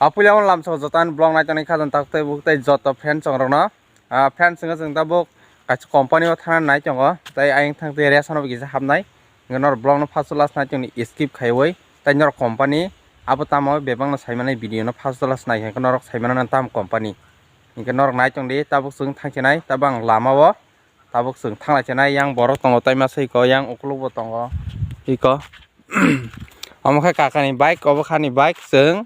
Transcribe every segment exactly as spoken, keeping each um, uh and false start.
Apuila o lamsao joto ani vlog nai tongnai khajang tak tei buk tei joto friend chong rokno. Ah, friend chwngno chwng tabuk kaisa company o thana nai tongo, tei ayang thang tei rest no bo kisa hapnai. Hwnkhe norok vlog no first last nai tongni skip khaiwi, tei norok company abo tamo bebak no saimani video no first last nai hwnkhe norok saimano tamo company. Hwnkhe norok nai tongdi, tabuk chwng thangsinai, tabuk ang lama o. Tabuk chwng thanglai chinai, yang borok tongo, tai masa iko yang ukuluk bo tongo, iko. Omo khe kakani bike, obo khani bike, chwng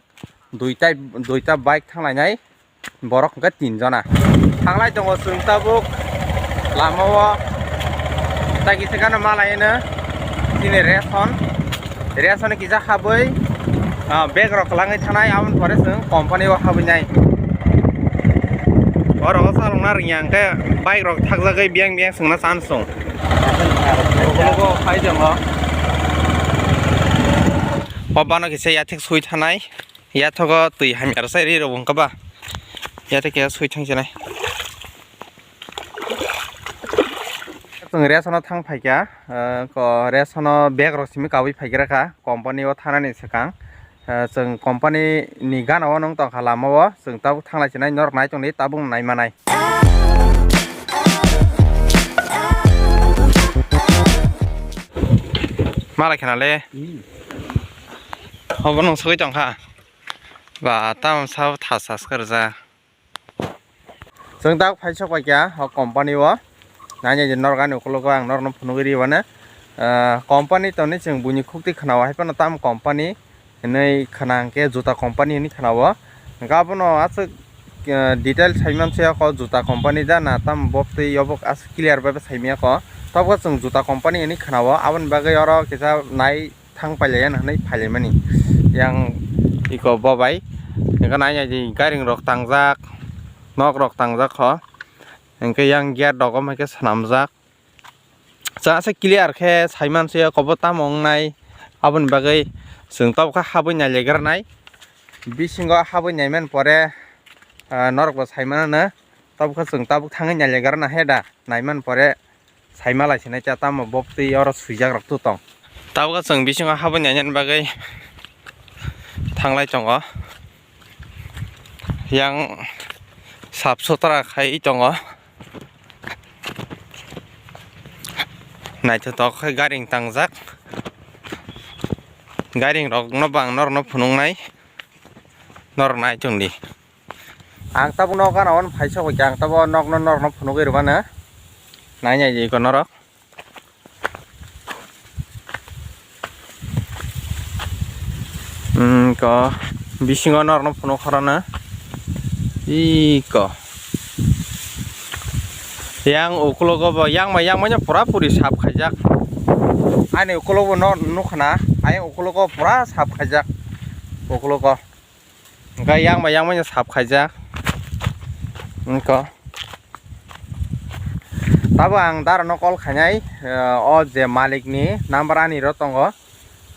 duita, duita bike thanglainai, borok hwnkhe tin jona. Thanglai tongo chwng tabuk lama o, tai kisa gana malaino chini ration. Riyasano kisa habwi, ah, bag rok kwlangwi thanai, aboni pore chwng company o habwi nai. Oro o chalokna rwngya hwnkhe bike rok thakjagwi biyang biyang chwngna chan sung. Obo phai tongo. O bano kisa yathek swi thanai, yathogo twi hamya rwsai ri rok wngkha ba. Yathek kisa swi thang sinai. Chwng rest no thang phaikha, eh, ko rest no bag rok simi kabui phaikra kha company o thanani swkang. Eh, chwng company ni gana o nung tongkha lama o, chwng tabuk thanglai chinai norok nai tongdi tabuk nai manai. Malai khana le. Hmm. Obo nung sogwi tongkha. Ba, tamo sabo thas thas khe rwjak. Chwng tak phai sok pai kha o company o. Nai nai je norok ani ukologo ang norokno phunugwi rio mane. Ah, company tongni chwng buini khukti khwnao, hai phano tamo company hinwi khwna hwnkhe juta company hinwi khwnao. Hwnkhe abono aswk, ah, detail sai manse o juta company da na tamo bo twi obo aswk clear bai sai manya kho. Tabukhe chwng juta company hinwi khwnao, aboni bagwi oro kisa nai thang pailaiya hinwi phailaimani. Yang iko bo bai. Hwnkhe nai nai di gairing rok tangjak, nok rok tangjak kho. Hwnkhe yang gate rok omo khe swnamjak. Chwng aswk clear khe sai manse o kobo tamo wngnai. Aboni bagwi chwng tabukhe habwi nailaigra nai. Bisingo habwi naimani pore, ah, norok bo sai mano. Tabukhe chwng tabuk thangwi nailaigra na he da. Naimani pore. Saima lai sinai cha tamo bo twi oro swijak rok tu tong. Tabukhe chwng bisingo habwi nainani bagwi thanglai tongo. Yang sap sutra khai tongo. Naithotok khe gairing tangjak. Gairing rokno bang norokno phunuknai. Norok nai chwngdi. Ang tabuk nok gana ono phai sok kha, ang tabuk nok no, nok no phunugwi rwmano. Nai nai iko norok. Hmm, ko bisingo norok no phunuk khorano. Iko. Yang ukulogo bo, yang ma, yang manya pura puri sap khaijak. Ani ukulogo no nukha na, ayang ukulogo pura sap khaijak. Ukulogo. Hwnkhe yang bai yang bai no sap khaijak. Wngkha. Tabuk ang dara no call khainai, eh, o je malik ni number ani ro tongo.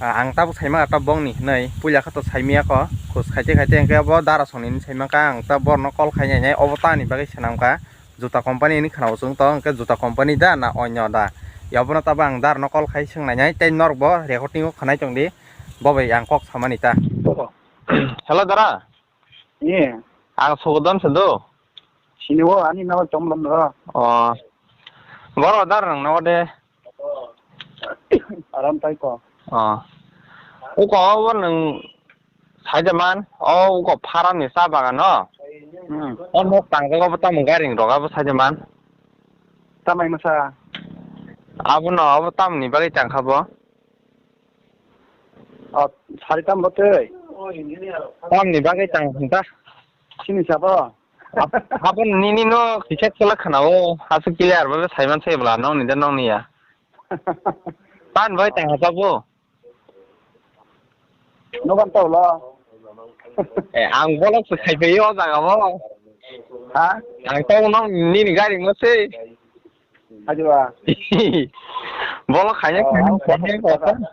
Ah, ang tabuk saima kha tabuk bongni hinwi. Puila khe to saimaya kho. Khus khaite khaite hwnkhe bo dara songni hinwi saima kha. Ang ta borok no call khainai nai. Obo ta ani bagwi swnam kha. Juta company hinwi khwnao chwng to. Hwnkhe juta company da na onyo da? Yabono tabuk ang dara no call khai swngnai nai. Tei norok bo recording o khwnai tongdi. Bo bai ang kok samani ta. Hello, dara. Ye. Ang Sugodon se do. Sini o, ani nago chomlom ro. O. Boro dar nang nago de. Aram tai ko. O. Uko o nwng saide man, o uko pharam ni cha bagan no. Hmm. O nok tang jago bo tamo gairing roga bo saide man. Tamai masa. Abo no, abo tamni bagwi tang kha bo. O, sari tam bo tei? Tamni bagwi tang hwn ta? Sini sabo? Abo nini no kisa chwla khna o, aswk clear bai sai man se bwla nokni da nokni ya. Pan bai tang ha bo? Nokan ta ulo? Eh, ang bolok se khai bai o jaga bo. Ha? Ang ta uno nini gari mo se. Ajiba. Bolo khaina Oh, khaina ang khaina khaina khaina.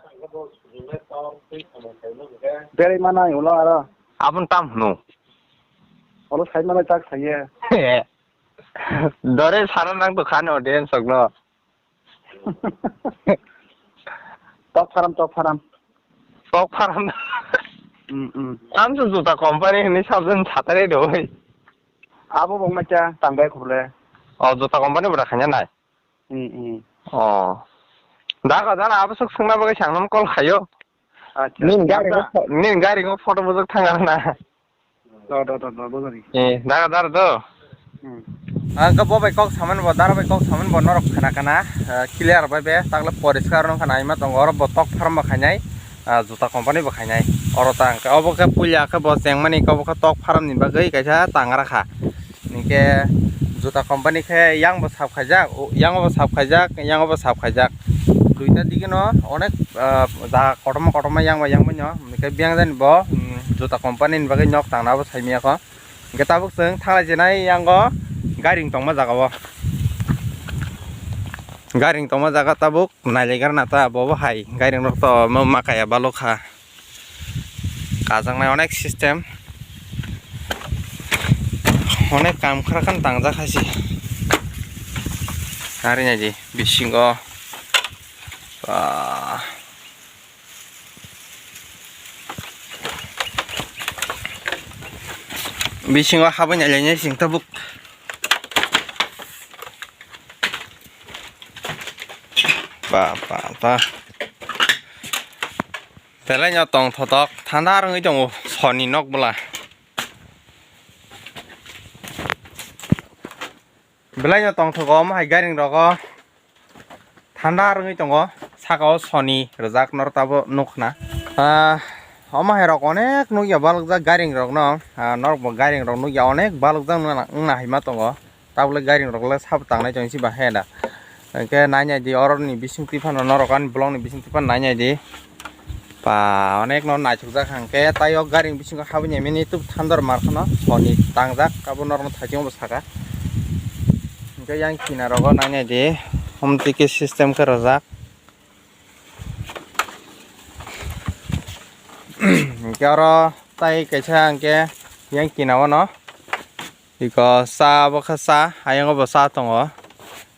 Beri mana ulo aro. Abon tam hnu. Olo sai mana tak saiye. Dore sara nang to khano den sokno. Tok pharam, tok pharam. Tok pharam. Hmm, hmm. Tamso juta company hinwi sabjani satari doi. Abo bong macha tangbai khule. O juta company bwra khanya nai. Hmm, hmm. O. Daga dara abo sok sungna bagwi sangno call khayo. Acha. Nin gari ngo pho-, nin gari ngo photo bujak thang arna. Do, do, do, do, bujari. Eh, dara, dara do. Hmm. Ang khe bo bai kok saman bo, dara bai kok saman bo norok khana khana, ah, clear bai be, takle poriskar wng khana ima tongo, oro bo tok farm bo khainai, ah, juta company bo khainai. Oro ta ang khe obo khe puila khe bo chengmani khe obo khe tok farm ni bagwi kaisa tangra kha. Hinkhe juta company khe yang bo sap khaijak, o, yang bo sap khaijak, yang bo sap khaijak. Duita digi no onek, ah, jaga kotorma kotorma yang bai yang bai no. Hinkhe biyang jani bo, um, juta company ni bagwi nok tangna bo saimanya kho. Hinkhe tabuk chwng thanglai chinai yango gairing tongma jaga o. Gairing tongma jaga tabuk nailaigar na ta bo bo hai gairing rok to ma kaya balo kha. Kajaknai onek system. Onek kam khara khan tangjak hai se. Ari nai di bisingo. Ba. Bisingo habwi nai lai nai sing tabuk. Ba, ba, ba. Belai no tong thotok, thanda rwngwi tongo, soni nok bwla. Belai no tong thogo, omo hai gairing rogo. Thanda rwngwi tongo, saka o soni rwjak norok tabo nukna. Ah, omo hai rok onek nukya balokjak gairing rokno, ah, norok bo gairing rok nukya onek balokjak wngna, wngna hai ma tongo. Tabole gairing rok le sabo tangnai tong si ba he da. Hwnkhe nai nai di oroni bising twi phano norok ani vlog ni bising twi phano nai nai di. Ba, onek no naithokjak hwnkhe, tei o gari bisingo habwi naimani tub thandor mar kheno soni tangjak, abo norokno thaichung bo saka. Hwnkhe yang kina rogo nai nai di, hom twi khe system khe rwjak. Hwnkhe oro tei kaisa hwnkhe yang kina o no iko cha bo khe cha, ayang bo cha tongo.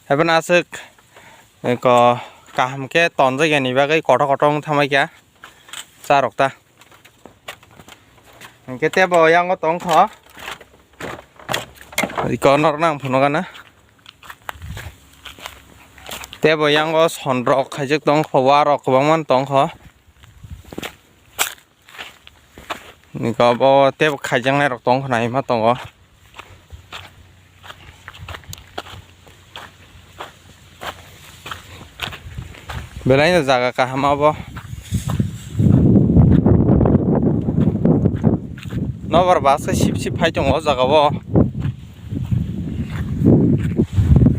Haiphano aswk iko kaham khe tonjak yani bagwi kotor kotor wng thamai kha. Cha rok ta. Hwnkhe tebo yango tongkho. Iko norok nang phunukana. Tebo yango son rok khaijak tongkho, wa rok kwbangma tongkho. Iko bo tebo khaijaknai rok tongkho nai ma tongo. Belai no jaga kaham abo. Nobar bus khe sip sip phai tongo o jaga o.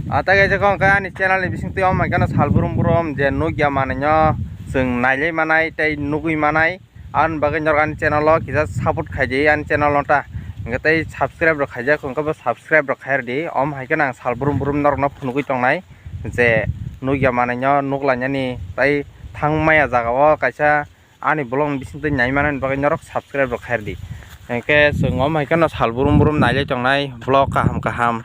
Atai kaisa kok khe ani channel ni bising twi omo khe no sal brum brum je nukya manwi no chwng nailai manai tei nugwi manai. Ani bagwi norok ani channel o kisa support khaidi, ani channel no ta. Hwnkhe tei subscribe rok khaijak, hwnkhe bo subscribe rok khairdi. Om hai khe nang sal brum brum norok no phunugwi tongnai je nukya manwi no nuklainani tei thang maya jaga o kaisa ani vlog ni bising twi nai manani bagwi norok subscribe rok khairdi. Hwnkhe chwng om hai kheno sal brum brum nailai tongnai vlog kaham kaham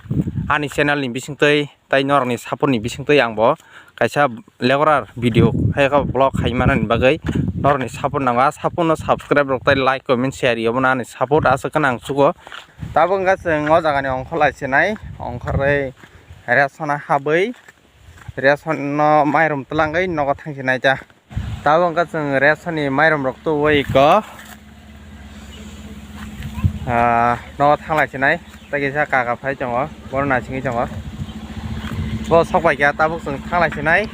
ani channel ni bising twi. Tai norokni support ni bisingtwi ang bo kaisa legorar video hai khe vlog khai manani bagwi norokni support nango. A support no subscribe rok tai like, comment, share riobo no ani support aswk kheno ang sugo. Tabuk wngkha chwng o jaga ni ongkhor lai sinai, ongkhorwi ration habwi ration no mairum twlangwi nogo thang sinai ta. Tabuk wngkha chwng ration ni mairum rok tubui iko, ah, nogo thanglai sinai, tei kisa kaka phai tongo, bono naisingwi tongo. Bo sok bai kha, tabuk chwng thanglai sinai,